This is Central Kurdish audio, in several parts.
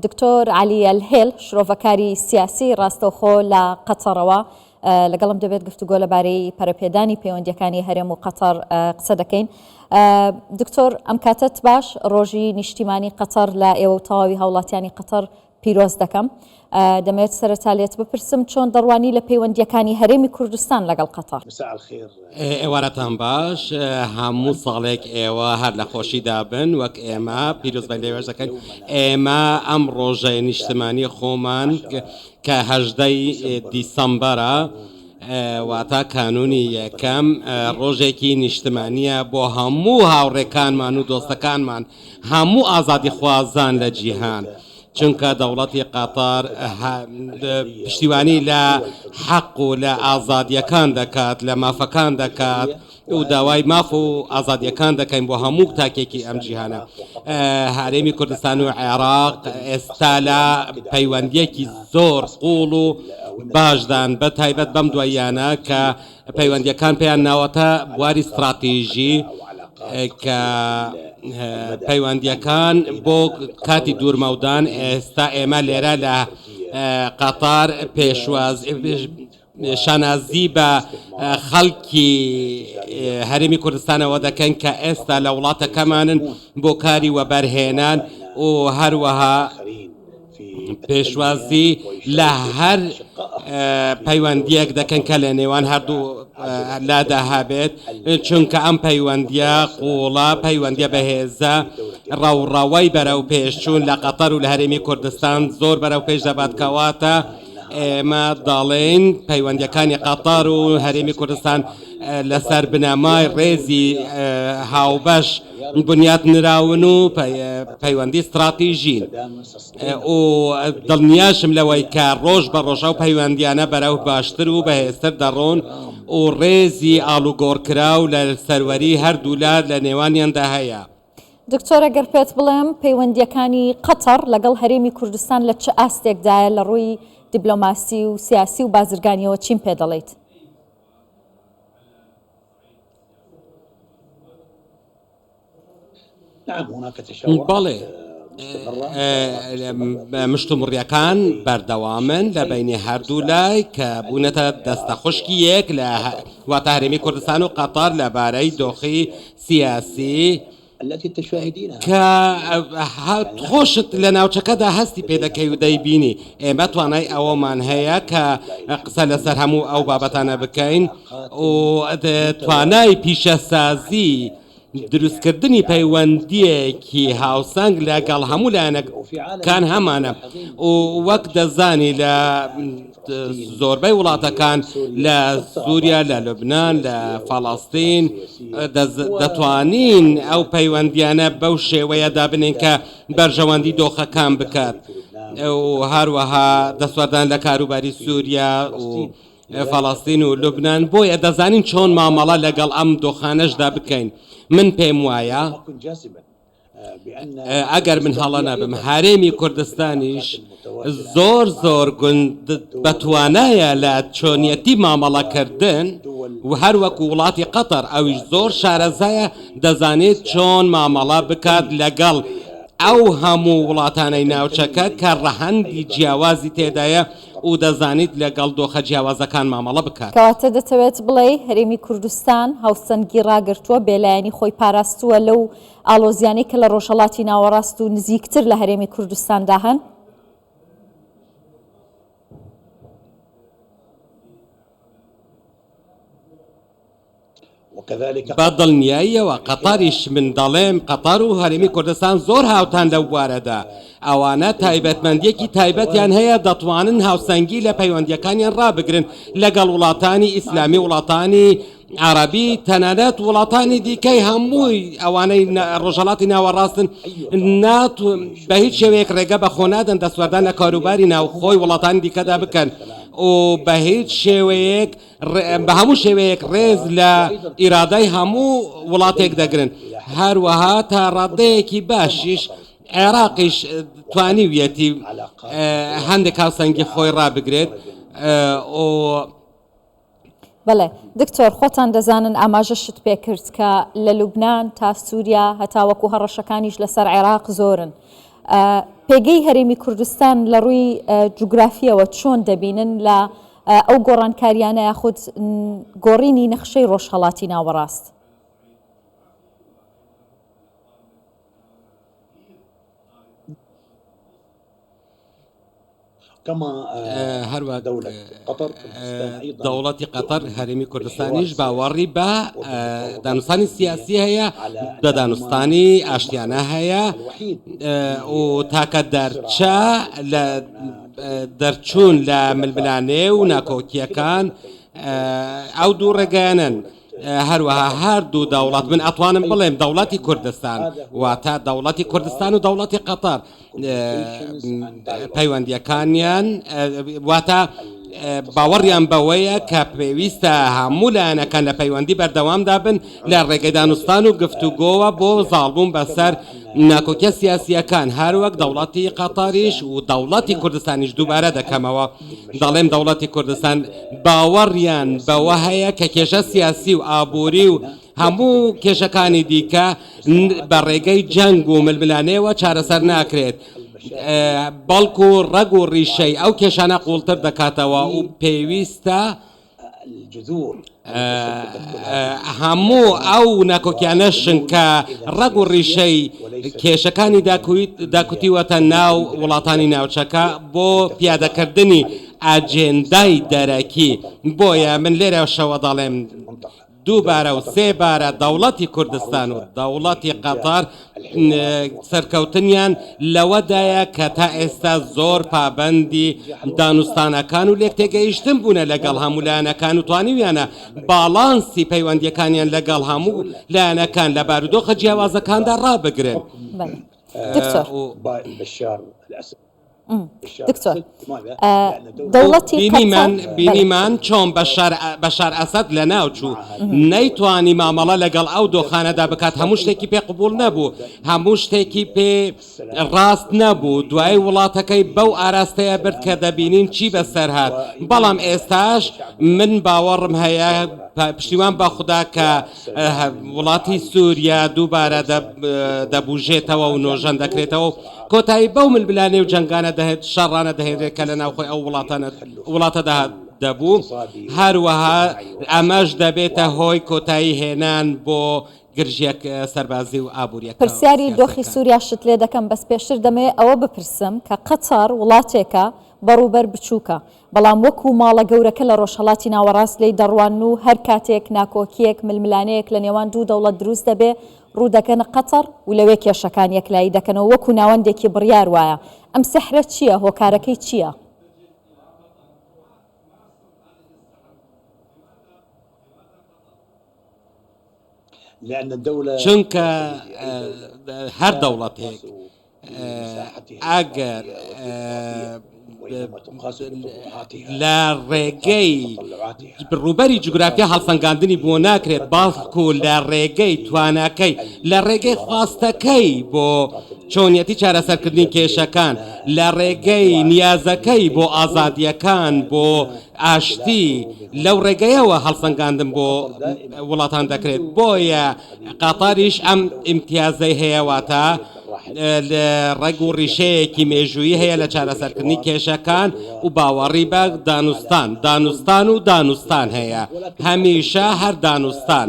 دکتۆر عەلی ئەلهێل شرۆڤەکاری سیاسی ڕاستەوخۆ لە قەتەڕەوە لەگەڵم دەبێت گفتوگۆ لەبارەی پەرەپێدانی پەیوەندیەکانی هەرێم و قەتەر قسە دەکەین. دکتۆر ئەم کاتەت باش ڕۆژی نیشتیمانی قەتەر لە ئێوە و تەواوی هاوڵاتیانی قەتەر پیرۆز دەکەم. دەمەوێت سەرەتا لێت بپرسم چۆن دەڕوانی لە پەیوەندییەکانی هەرێمی کوردستان لەگەڵ قەتەر؟ ئێوارەتان باش، هەموو ساڵێک ئێوە هەر لە خۆشیدا بن وەک ئێمە پیرۆزبای لێوەش دەکەین. ئێمە ئەم ڕۆژەی نیشتمانی خۆمان کە 18 ی دیسەمبەرە واتە کانوونی یەکەم ڕۆژێکی نیشتمانییە بۆ هەموو هاوڕێکانمان و دۆستەکانمان هەموو ئازادیخوازان لە جیهان. چونکە دەوڵەتی قەتەر پشتیوانی لە حەق و لە ئازادییەکان دەکات، لە مافەکان دەکات و داوای ماف و ئازادییەکان دەکەین بۆ هەموو تاکێکی ئەم جیهانە. هەرێمی کوردستان و عێراق ئێستا لە پەیوەندییەکی زۆر قووڵ و باشدان، بە تایبەت بەم دواییانە کە پەیوەندییەکان پێیان ناوەتە بواری ستڕاتیژی کە پەیوەندییەکان بۆ کاتی دوورمەودان، ئێستا ئێمە لێرە لە قەتەر پێشواز شانازی بە خەڵکی هەرێمی کوردستانەوە دەکەین کە ئێستا لە وڵاتەکەمانن بۆ کاری وەبەرهێنان و هەروەها پێشوازی لە هەر پەیوەندیەک دەکەن کە لە نێوان هەردوو لادا هەبێت چونکە ئەم پەیوەندیە قوڵە پەیوەندیە بەهێزە ڕەوڕەوەی بەرەو پێشچوون لە قەتەر و لە هەرێمی کوردستان زۆر بەرەو پێش دەبات کەواتە ئێمە دەڵێین پەیوەندیەکانی قەتەر و هەرێمی کوردستان لەسەر بنەمای ڕێزی هاوبەش بنیات نراون و پەیوەندی ستراتیژین و دڵنیاشم لەوەی کە ڕۆژ بە ڕۆژ ئەو پەیوەندیانە بەرەو باشتر و بەهێزتر دەڕۆن و ڕێزی ئاڵوگۆڕکراو لە سەروەری هەردوولا لە نێوانیاندا هەیە. دکتۆر ئەگەر پێت بڵێم پەیوەندییەکانی قەتەڕ لەگەڵ هەرێمی کوردستان لە چ ئاستێکدایە لە ڕووی دیبلۆماسی و سیاسی و بازرگانییەوە چیم پێ دەڵێیت؟ بەڵێ مشتومڕیەکان بەردەوامن لە بینی هەردوو لای کە بوونەتە دەستە خوشکی یەک لە واتە هەرێمی کوردستان و قەتەر لەبارەی دۆخی سیاسی کە خۆشت لە ناوچەکەدا هەستی پێدەکەی و دەیبینی ئێمە توانای ئەوەمان هەیە کە قسە لەسەر هەموو ئەو بابەتانە بکەین و توانای پیشەسازی دروستکردنی پەیوەندییەکی هاوسەنگ لەگەڵ هەموو لایەنەکان هەمانە و وەک دەزانی لە زۆربەی وڵاتەکان لە سووریا لە لوبناان لە فەڵەستین دەتوانین ئەو پەیوەندیانە بەو شێوەیە دابنین کە بەرژەوەندی دۆخەکان بکات و هەروەها دەستوەردان لە کاروباری سووریا و فەڵەستین و لوبنان، بۆیە دەزانین چۆن مامەڵە لەگەڵ ئەم دۆخانەشدا بکەین، من پێم وایە ئەگەر من هەڵە نەبم هەرێمی کوردستانیش زۆر زۆر بەتوانایە لە چۆنیەتی مامەڵەکردن و هەروەکو وڵاتی قەتەر ئەویش زۆر شارەزایە دەزانێت چۆن مامەڵە بکات لەگەڵ ئەو هەموو وڵاتانەی ناوچەکە کە ڕەهەندی جیاوازی تێدایە و دەزانیت لەگەڵ دۆخە جیاوازەکان مامەڵە بکات. کەواتە دەتەوێت بڵێی هەرێمی کوردستان هاوسەنگی ڕاگرتووە، بێلایەنی خۆی پاراستووە لەو ئاڵۆزیانەی کە لە ڕۆژهەڵاتی ناوەڕاست و نزیکتر لە هەرێمی کوردستاندا هەن؟ بە دڵنیاییەوە قەتەریش من دەڵێم قەتەر و هەرێمی کوردستان زۆر هاوتان لەو بوارەدا، ئەوانە تایبەتمەندییەکی تایبەتیان هەیە دەتوانن هاوسەنگی لە پەیوەندییەکانیان ڕابگرن لەگەڵ وڵاتانی ئیسلامی وڵاتانی عەرەبی تەنانەت وڵاتانی دیکەی هەمووی ئەوانەی ڕۆژهەڵاتی ناوەڕاستن بە هیچ شێوەیەک ڕێگە بە خۆ نادەن دەستوەردان لە کاروباری ناوخۆی وڵاتانی دیکەدا بکەن و بە هیچ شێوەیەک بە هەموو شێوەیەک ڕێز لە ئیرادەی هەموو وڵاتێک دەگرن، هەروەها تا ڕادەیەکی باشیش عێراقیش توانیویەتی هەندێک هاوسەنگی خۆی ڕابگرێت و. بەڵێ دکتۆر خۆتان دەزانن ئاماژەشت پێکرد کە لە لوبناان تا سووریا هەتاوەکو هەڕەشەکانیش لەسەر عێراق زۆرن. پێگەی هەرێمی کوردستان لە ڕووی جوگرافیەوە چۆن دەبینن لە ئەو گۆڕانکاریانە یاخود گۆڕینی نەخشەی ڕۆژهەڵاتی ناوەڕاست؟ هەروەک دەوڵەتی قەتەر هەرێمی کوردستانیش باوەڕی بە دانوستانی سیاسی هەیە بە دانوستانی ئاشتیانە هەیە و تاکە دەرچە لە دەرچوون لە ململانێ و ناکۆکیەکان ئەو دوو ڕێگایانن. هەروەها هەردوو دەوڵەت من ئەتوانم بڵێم دەوڵەتی کوردستان واتە دەوڵەتی کوردستان و دەوڵەتی قەتەر پەیوەندیەکانیان واتە باوەڕیان بەوەیە کە پێویستە هەموو لایەنەکان لە پەیوەندی بەردەوامدا بن لە ڕێگەی دانوستان و گفتوگۆوە بۆ زاڵبوون بەسەر ناکۆکیە سیاسیەکان هەروەک دەوڵەتی قەتەریش و دەوڵەتی کوردستانیش دووبارە دەکەمەوە دەڵێم دەوڵەتی کوردستان باوەڕیان بەوە هەیە کە کێشە سیاسی و ئابووری و هەموو کێشەکانی دیکە بە ڕێگەی جەنگ و ململانێوە چارەسەر ناکرێت، بەڵکو ڕەگ و ڕیشەی ئەو کێشانە قووڵتر دەکاتەوە و پێویستە هەموو ئەو ناکۆکیانەشن کە ڕەگ و ڕیشەی کێشەکانی داکوتیوەتە ناو وڵاتانی ناوچەکە بۆ پیادەکردنی ئاجێندای دەرەکی، بۆیە من لێرەشەوە دەڵێم دووبارە و سێبارە دەوڵەتی کوردستان و دەوڵەتی قەتەر سەرکەوتنیان لەوەدایە کە تا ئێستا زۆر پابەندی دانوستانەکان و لێکتێگەیشتن بوونە لەگەڵ هەموو لایەنەکان و توانیویانە باڵانسی پەیوەندیەکانیان لەگەڵ هەموو لایەنەکان لە بارودۆخە جیاوازەکاندا ڕابگرن. دکتۆر. دکتۆر دەوڵەتی بینیمان بینیمان چۆن بەشار بەشار ئەسەد لەناو چوو نەیتوانی مامەڵە لەگەڵ ئەو دۆخانەدا بکات هەموو شتێکی پێ قبول نەبوو هەموو شتێکی پێ ڕاست نەبوو دوای وڵاتەکەی بەو ئاراستەیە برد کە دەبینین چی بەسەر هات بەڵام ئێستاش من باوەڕم هەیە پشتیوان بە خودا کە وڵاتی سووریا دووبارە دەبوژێتەوە و نۆژەن دەکرێتەوە و کۆتایی بەو ململانێ و جەنگانە دەهێت شەڕانە دەهێنرێت کە لە ناوخۆی ئەو وڵاتانە وڵاتەدا دەبوو هەروەها ئەمەش دەبێتە هۆی کۆتایی هێنان بۆ گرژیە سەربازی و ئابووریەکە پرسیاری دۆخی سووریاشت لێ دەکەم بەس پێشتر دەمەوێت ئەوە بپرسم کە قەتەر وڵاتێکە بەڕووبەر بچووکە بەڵام وەکو ماڵە گەورەکە لە ڕۆژهەڵاتی ناوەڕاست لێی دەڕوانن و هەر کاتێک ناکۆکییەک، ململانێیەک لە نێوان دوو دەوڵەت دروست دەبێ، ڕوو دەکەنە قەتەڕ و لەوێ کێشەکان یەکلایی دەکەنەوە، وەکو ناوەندێکی بڕیار وایە. ئەم سیحرە چییە؟ هۆکارەکەی چییە؟ چونکە هەر دەوڵەتێک ئەگەر لە ڕێگەی ڕووبەری جوگرافیا هەڵسەنگاندنی بۆ ناکرێت بەڵکو لە ڕێگەی تواناکەی لە ڕێگەی خواستەکەی بۆ چۆنیەتی چارەسەرکردنی کێشەکان لە ڕێگەی نیازەکەی بۆ ئازادیەکان بۆ ئاشتی لەو ڕێگەیەوە هەڵسەنگاندن بۆ وڵاتان دەکرێت بۆیە قەتەریش ئەم ئیمتیازەی هەیە واتە ڕەگ و ڕیشەیەکی مێژوویی هەیە لە چارەسەرکردنی کێشەکان و باوەڕی بە دانوستان دانوستان و دانوستان هەیە هەمیشە هەر دانوستان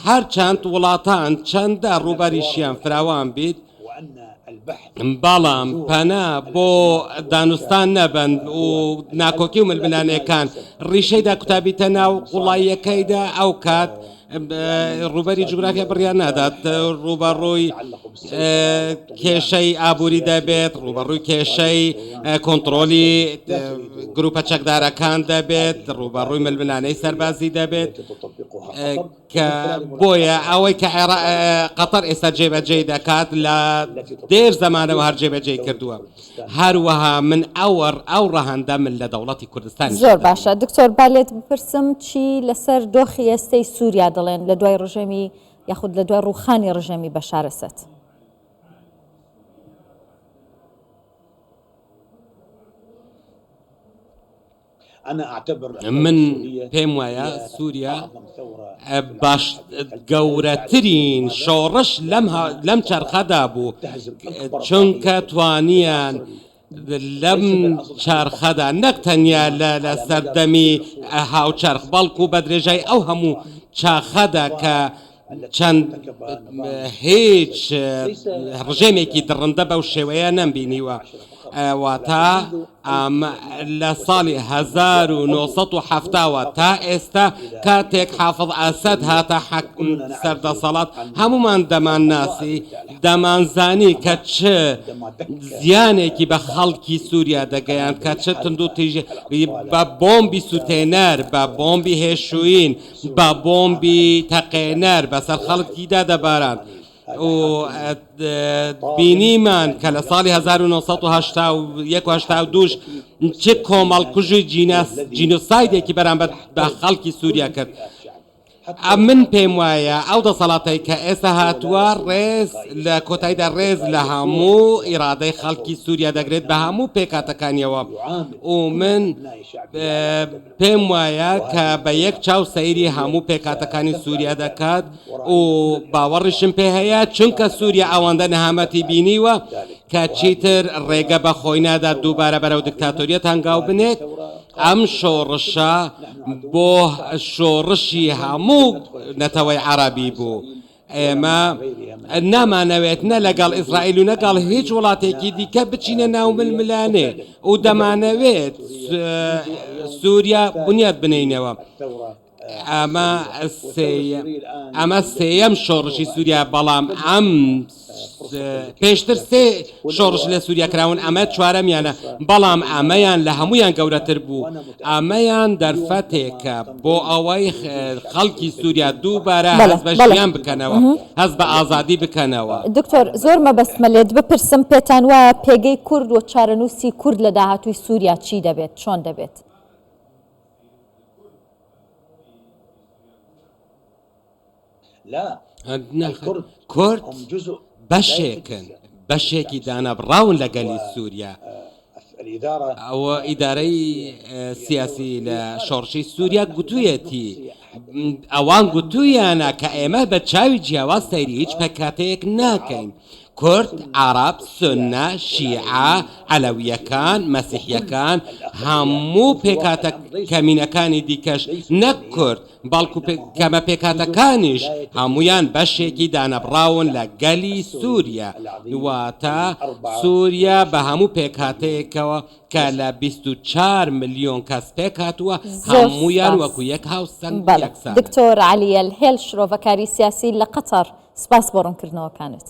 هەرچەند وڵاتان چەندە ڕووبەریشیان فراوان بیت بەڵام پەنا بۆ دانوستان نەبەن و ناکۆکی و ململانێکان ڕیشەی داکوتابیتە ناو قوڵاییەکەیدا ئەو کات ڕووبەری جوگرافیا بڕیار نادات ڕووبەڕووی کێشەی ئابووری دەبێت ڕووبەڕووی کێشەی کۆنتڕۆلی گروپە چەکدارەکان دەبێت ڕووبەڕووی ململانێی سەربازی دەبێت کە بۆیە ئەوەی کە قەتەر ئێستا جێبەجێی دەکات لە دێر زەمانەوە هەر جێبەجێی کردووە هەروەها من ئەوە ئەو ڕەهەندە من لە دەوڵەتی کوردستان زۆر باشە دکتۆر با لێت بپرسم چی لەسەر دۆخی ئێستەی سووریا دەڵێن لە دوای ڕژێمی یاخود لە دوای ڕووخانی ڕژێمی بەشار ئەسەد؟ من پێم وایە سووریا باش گەورەترین شۆڕش لەم چەرخەدا بوو، چونکە توانیان لەم چەرخەدا نەک تەنیا لە سەردەمی هاوچەرخ، بەڵکو بە درێژای ئەو هەموو چاخەدا کە چەند هیچ ڕژێمێکی دڕندە بەو شێوەیە نەمبینیوە. واتە لە ساڵی 1970 وە تا ئێستا کاتێک حافظ ئەسەد هاتە سەر دەسەڵات هەموومان دەمانناسی، دەمانزانی کە چ زیانێکی بە خەڵکی سووریا دەگەیاند، کە چ توندوتیژی بە بۆمبی سووتێنەر، بە بۆمبی هێشووین، بە بۆمبی تەقێنەر بەسەر خەڵکیدا دەباراند و بینیمان کە لە ساڵی 1981 و 82 چ کۆمەڵکوژی جینۆسایدێکی بەرامبەر بە خەڵکی سووریا کرد. من پێم وایە ئەو دەسەڵاتەی کە ئێستا هاتووە ڕێز لە کۆتاییدا ڕێز لە هەموو ئیرادەی خەڵکی سووریا دەگرێت بە هەموو پێکهاتەکانیەوە و من پێم وایە کە بە یەک چاو سەیری هەموو پێکهاتەکانی سووریا دەکات و باوەڕیشم پێ هەیە چونکە سووریا ئەوەندە نەهامەتی بینیوە کە چیتر ڕێگە بە خۆی نادات دووبارە بەرەو دکتاتۆریەت هەنگاو بنێت. ئەم شۆڕشە بۆ شۆڕشی هەموو نەتەوەی عەرەبی بوو. ئێمە نامانەوێت نە لەگەڵ ئیسرائیل و نەگەڵ هیچ وڵاتێکی دیکە بچینە ناو ململانێ و دەمانەوێت سووریا بنیات بنێینەوە. ئەمە سێیەم شۆڕشی سووریا، بەڵام ئەم پێشتر سێ شۆڕش لە سووریا کراون، ئەمە چوارەمیانە، بەڵام ئەمەیان لە هەموویان گەورەتر بوو. ئەمەیان دەرفەتێکە بۆ ئەوەی خەڵکی سووریا دووبارە هەست بە ژیان بکەنەوە، هەست بە ئازادی بکەنەوە. دکتۆر، زۆر مەبەستمە لێت بپرسم، پێتان وایە پێگەی کورد و چارەنووسی کورد لە داهاتووی سووریا چی دەبێت، چۆن دەبێت؟ کورد بەشێکن، بەشێکی دانابڕاون لە گەلی سووریا. ئەوە ئیدارەی سیاسی لە شۆڕشی سووریا گوتوویەتی، ئەوان گوتوویانە کە ئێمە بە چاوی جیاواز سەیری هیچ پێکهاتەیەک ناکەین. کورد، عەڕەب، سوننە، شیعە، عەلەوییەکان، مەسیحییەکان، هەموو پێکهاتە کەمینەکانی دیکەش نەک کورد، بەڵکو کەمە پێکهاتەکانیش هەموویان بەشێکی دانەبڕاون لە گەلی سووریا، واتە سووریا بە هەموو پێکهاتەیەکەوە کە لە 24 ملیۆن کەس پێکهاتووە، زۆر هەموویان سوپاس. وەکو یەک هاوسەنگ و بەڵێ یەکسانن. دکتۆر عەلی ئەلهێل شرۆڤەکاری سیاسی لە قەتەڕ سوپاس بۆ ڕوونکردنەوەکانت.